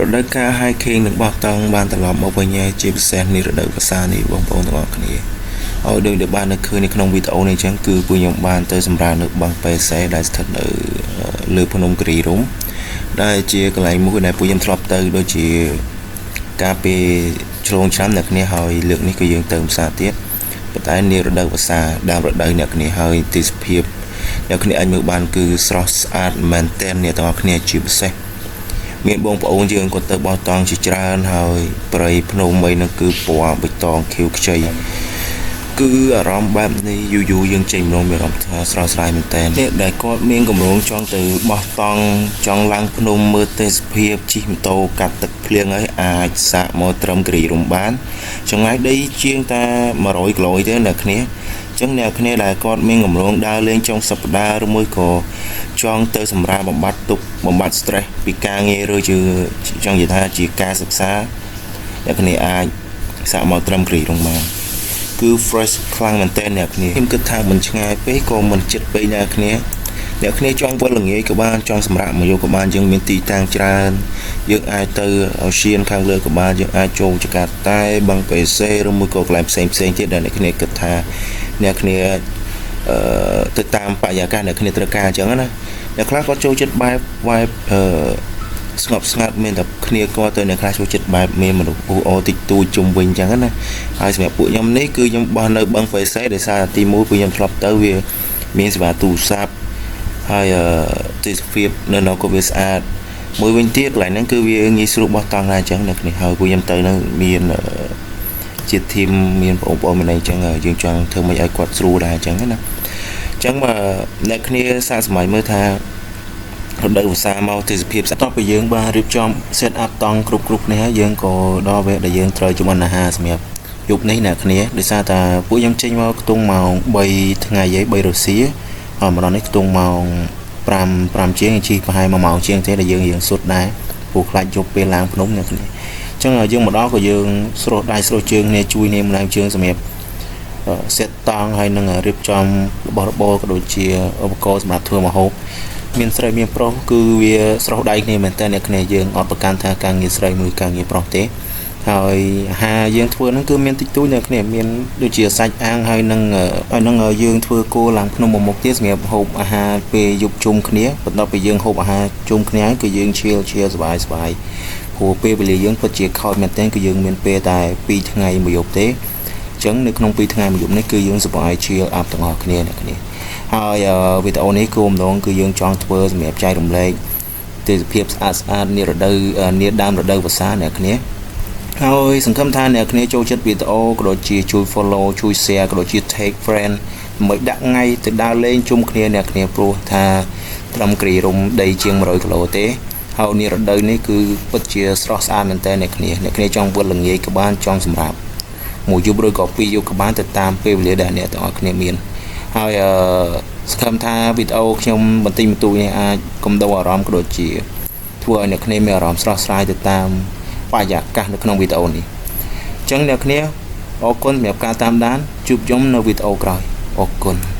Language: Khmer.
រដូវកាល hiking និងបោះតង់បានត្រឡប់មកវិញហើយជាពិសេសនេះរដូវវស្សានេះបងប្អូនទាំងអស់គ្នាហើយដូចដែលបាននៅឃើញនៅក្នុងវីដេអូនេះអញ្ចឹងគឺពួកខ្ញុំបានទៅសម្រាកនៅបឹងប៉េសេដែលស្ថិតនៅលើភ្នំគិរីរម្យដែលជាកន្លែងមួយដែលពួកខ្ញុំធ្លាប់ទៅដូចជាកាលពីឆ្លងឆ្នាំអ្នកគ្នាហើយលើកនេះគឺយើងទៅផ្សារទៀតប៉ុន្តែនារដូវវស្សាដើមរដូវអ្នកគ្នាហើយទេសភាពអ្នកគ្នាអាចមើលបានគឺស្រស់ស្អាតមែនទែនអ្នកទាំងអស់គ្នាជាពិសេស មានបងប្អូនយើងក៏ទៅបោះតង់ជាច្រើនហើយព្រៃភ្នំអីហ្នឹងគឺពណ៌បៃតងខៀវខ្ចីគឺអារម្មណ៍បែបនេះយូរយូរយើងចេញម្ដងមានអារម្មណ៍ថាស្រស់ស្រាយមែនតើអ្នកដែលគាត់មានកម្រងចង់ទៅបោះតង់ចង់ឡើងភ្នំមើលទេសភាពជិះម៉ូតូកាត់ទឹកភ្លៀងហើយអាចសាកមកត្រឹមគិរីរម្យបានចម្ងាយដីជាងតែ100គីឡូទេអ្នកគ្នាចឹងអ្នកគ្នាដែលគាត់មានកម្រងដើរលេងចុងសប្តាហ៍ឬមួយក៏ចង់ទៅសម្រាប់បំបត្តិទុក្ខបំបត្តិ stress ពីការងារឬជាចង់និយាយថាជាការសិក្សាអ្នកគ្នាអាចសាកមកត្រឹមគិរីរម្យបានគឺ fresh ខ្លាំងមែនតើអ្នកគ្នាខ្ញុំគិតថាមិនឆ្ងាយពេកក៏មិនជិតពេកអ្នកគ្នាអ្នកគ្នាចង់វិលល្ងាចក៏បានចង់សម្រាកមកយកក៏បានយើងមានទីតាំងច្រើនយើងអាចទៅអូសៀនខាងលើក៏បានយើងអាចចូលចកាតែបឹងប៉េសេឬមួយក៏កន្លែងផ្សេងផ្សេងទៀតដែលអ្នកគ្នាគិតថាអ្នកគ្នាអឺទៅតាមបរិយាកាសអ្នកគ្នាត្រូវការអញ្ចឹងណាអ្នកខ្លះគាត់ចូលចិត្តបែបបែបអឺស្ងប់ស្ងាត់មានតែគ្នាគាត់ទៅអ្នកខ្លះចូលចិត្តបែបមានមនុស្សអ៊ូអរតិចតួចជុំវិញអញ្ចឹងណាហើយសម្រាប់ពួកខ្ញុំនេះគឺខ្ញុំបោះនៅបឹងប៉េសេដោយសារទី1ពួកខ្ញុំធ្លាប់ទៅវាមានសេវាទូរស័ព្ទហើយទេសភាពនៅនោះក៏វាស្អាតមួយវិញទៀតកន្លែងហ្នឹងគឺវាងាយស្រួលបោះតង់ដែរអញ្ចឹងអ្នកគ្នាហើយពួកខ្ញុំទៅហ្នឹងមានជា team មានបងប្អូនមានអីអញ្ចឹងយើងចង់ធ្វើម៉េចឲ្យគាត់ស្រួលដែរអញ្ចឹងណាអញ្ចឹងបើអ្នកគ្នាសាកសម័យមើលថារដូវវស្សាមកទេសភាពតោះពីយើងបានរៀបចំ set up តង់គ្រប់គ្រប់គ្នាហើយយើងក៏ដល់វគ្គដែលយើងត្រូវចម្អិនអាហារសម្រាប់យប់នេះអ្នកគ្នាដោយសារតែពួកខ្ញុំចេញមកខ្ទង់ម៉ោង3ថ្ងៃហើយ3រសៀលហើយមកដល់នេះខ្ទង់ម៉ោង5 5ជាងជិះប្រហែល1ម៉ោងជាងទេដែលយើងរៀងសុទ្ធដែរព្រោះខ្លាចយប់ពេលឡើងភ្នំអ្នកគ្នាអញ្ចឹងយើងមកដល់ក៏យើងស្រុះដៃស្រុះជើងគ្នាជួយគ្នាម្លងជើងសម្រាប់ set តង់ហើយនឹងរៀបចំរបស់របរក៏ដូចជាឧបករណ៍សម្រាប់ធ្វើម្ហូបមានស្រីមានប្រុសគឺវាស្រស់ដៃគ្នាមែនតើអ្នកគ្នាយើងអត់ប្រកាន់ថាការងារស្រីមួយការងារប្រុសទេហើយអាហារយើងធ្វើហ្នឹងគឺមានតិចតួចអ្នកគ្នាមានដូចជាសាច់អាំងហើយនឹងយើងធ្វើគោឡើងភ្នំមួយមុខទៀតសម្រាប់ហូបអាហារពេលយប់ជុំគ្នាបន្ទាប់ពីយើងហូបអាហារជុំគ្នាហើយគឺយើងឈៀលឈៀលសប្បាយសប្បាយព្រោះពេលវេលាយើងពិតជាខោចមែនទែនគឺយើងមានពេលតែ2ថ្ងៃមួយយប់ទេអញ្ចឹងនៅក្នុង2ថ្ងៃមួយយប់នេះគឺយើងសប្បាយ chill up ទាំងអស់គ្នាអ្នកគ្នាហើយវីដេអូនេះគោលម្ដងគឺយើងចង់ធ្វើសម្រាប់ចែករំលែកទេសភាពស្អាតស្អាតនារដូវនាដើមរដូវវស្សាអ្នកគ្នាហើយសង្ឃឹមថាអ្នកគ្នាចូលចិត្តវីដេអូក៏ដូចជាជួយ follow ជួយ share ក៏ដូចជា tag friend ដើម្បីដាក់ថ្ងៃទៅដើរលេងជុំគ្នាអ្នកគ្នាព្រោះថាត្រឹមគិរីរម្យដីជាង100គីឡូទេហើយនារដូវនេះគឺពិតជាស្រស់ស្អាតមែនតើអ្នកគ្នាអ្នកគ្នាចង់វិលល្ងាចក៏បានចង់សម្រាប់មួយយប់ឬក៏ពីរយប់ក៏បានទៅតាមពេលវេលាដែលអ្នកទាំងអស់គ្នាមានហើយអឺសង្ឃឹមថាវីដេអូខ្ញុំបន្តិចបន្តួចនេះអាចកំដរអារម្មណ៍ក៏ដូចជាធ្វើឲ្យអ្នកគ្នាមានអារម្មណ៍ស្រស់ស្រាយទៅតាមបរិយាកាសនៅក្នុងវីដេអូនេះអញ្ចឹងអ្នកគ្នាអរគុណសម្រាប់ការតាមដានជួបជុំនៅវីដេអូក្រោយអរគុណ។